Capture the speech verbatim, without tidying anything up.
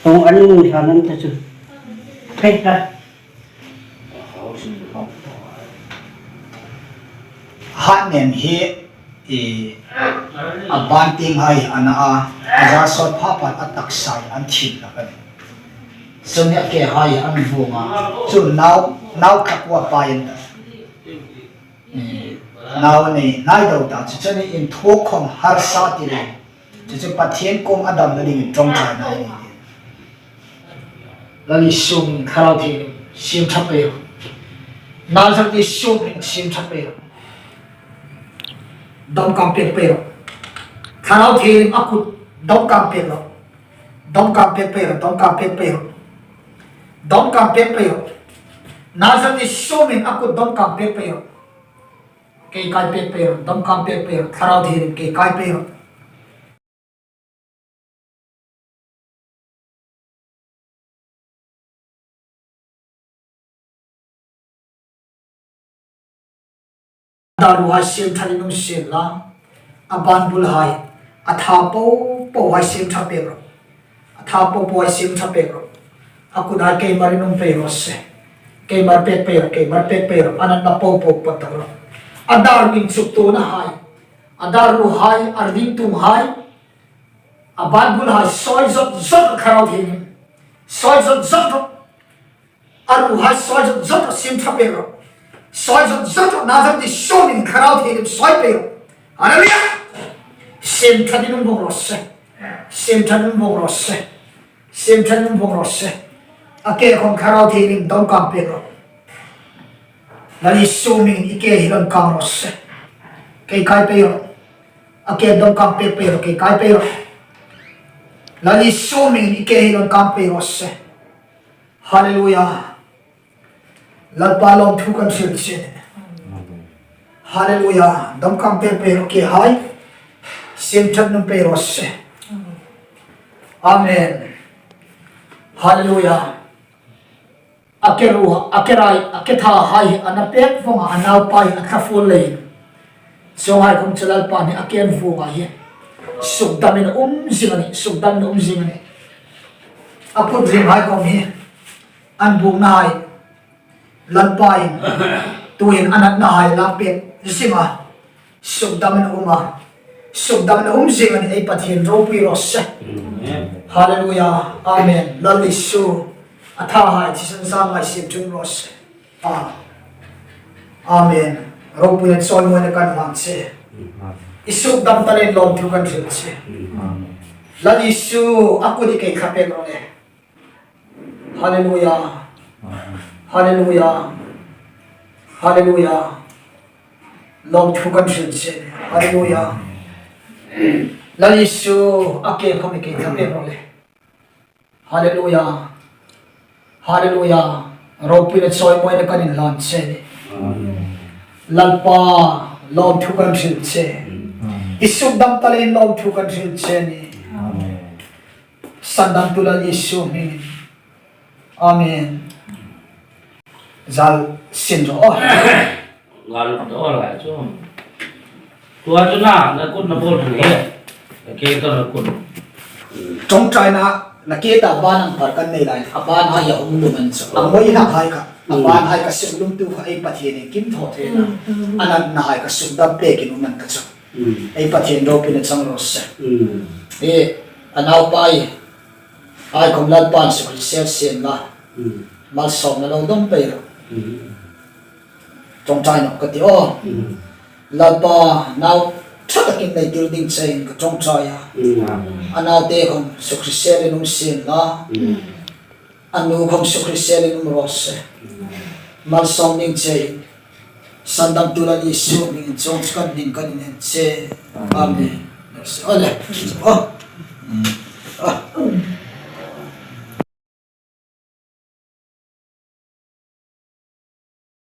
Kong an lung hlan an ta chu. Hei ha. Hat nem hi, i, a ban tieng hai a na a, a zar sawt pha pha a taksa an thim hlak a nih. Chun a ke hai an vuong a. Chun nau, nau kha kuo pa an ta. I, nau nei, nai do ta, chu chu ni in thu khom harsa ti le. Chu chu Pathien kuom a damna dingin ṭawngṭaina a nih. Lal Isu hmingin Thlarau Thienghlim siem ṭha pei rawh. Nazareth Isu hmingin siem ṭha pei rawh. Dawmkâm pek pei rawh. Thlarau Thienghlim a kut dawmkâm pek rawh. Dawmkâm pek pei rawh, dawmkâm pek pei rawh. Dawmkâm pek pei rawh. Nazareth Isu hmingin a kut dawmkâm pek pei rawh. Kei kai pek pei rawh, dawmkâm pek pei rawh. Thlarau Thienghlim kei kai pei rawh. A dar ruhai siem ṭhain um sien la, a ban bul hai, a tha po po hai siem ṭha pek rawh. A tha po po hai siem ṭha pek rawh. A kut hai keimarin um pei raw se. Keimar pek pei rawh, keimar pek pei rawh. A natna po po pawt rawh. A dar inchuktuona hai, a dar ruhai, a ring tung hai, a ban bul hai sawi zot zot Thlarau Thienghlim. Sawi zot zot rawh. A ruhai sawi zot zot rawh, siem ṭha pei rawh. Sawi zot zot rawh, Nazareth Isu hmingin Thlarau Thienghlim sawi pei rawh. Hallelujah! Siem ṭhain um vawng raw se. Siem ṭhain um vawng raw se. Siem ṭhain um vawng raw se. A ke khom Thlarau Thienghlim dawmkâm pek rawh. Lal Isu hmingin i ke hi lo kâng raw se. Kei kai pei rawh. A ke dawmkâm pek pei rawh, kei kai pei rawh. Lal Isu hmingin i ke hi lo kâng pei raw se. Hallelujah. Lalpa, lawmthu kan hril che. Hallelujah. Dawmkâm pek pei rawh, ke hai siem ṭhain um pei raw se. Amen. Hallelujah. A ke ru, a ke rai, a ke tha hai a na pek vawng a, a naupa hi a tla fuol leiin. Chuonghai khom chu Lalpan hi a ke vuong a hi. Sukdamin a um zing a nih, sukdamin a um zing a nih. A kut ringhai khom hi an bukna hai Lalpa'n tuhin a natna hai la pek zing a. Sukdamin a um a. Sukdamin a um zing a nih, ei Pathien ropui raw se. Amen. Hallelujah. Amen. Lal Isu, a tha hai thisan zam hai siem ṭha raw se. A. Amen. Ropuina chawimawina kan hlan che. I sukdam ta leiin lawmthu kan hril che. Amen. Lal Isu, a kut hi kei ṭha pek raw le. Hallelujah. Hallelujah. Hallelujah. Lawmthu kan hril che. Hallelujah. Lal Isu, a ke khom hi kei ṭha pek raw le. Hallelujah. Hallelujah. Ropuina chawimawina kan inhlan che a nih. Amen. Lalpa, lawmthu kan hril che. Amen. I sukdam ta leiin lawmthu kan hril che a nih. Amen. Sandamtu Lal Isu hmingin. Amen. Zal sin ro. Ngal ro lai chu. Tua chu na, na kut na bol thei. Na ke ta na kut. Ṭawngṭaina, na ke ta ban ang par kan nei lai. A ban hai a um lum an chu. A ngoi na hai kha. A ban hai kha, sukdamtu kha ei Pathien kim thaw thei na. A natna hai kha sukdam pekin um an ta chu. Ei Pathien ropuina chang raw se. E, a naupa hi, ai khom Lalpan sukhril sien la. Malsawmna lo dawng pei rawh. Ṭawngṭai nawk ka ti aw. Lalpa, nau ṭha takin nei tir ding chein ka ṭawngṭai a. A naute khom sukhril sienin um sien la. A nu khom sukhril sienin um raw se. Malsawm ding chein. Sandamtu Lal Isu hmingin chuong chu kan hnin kan inhlan che. Amen. Ole. Oh.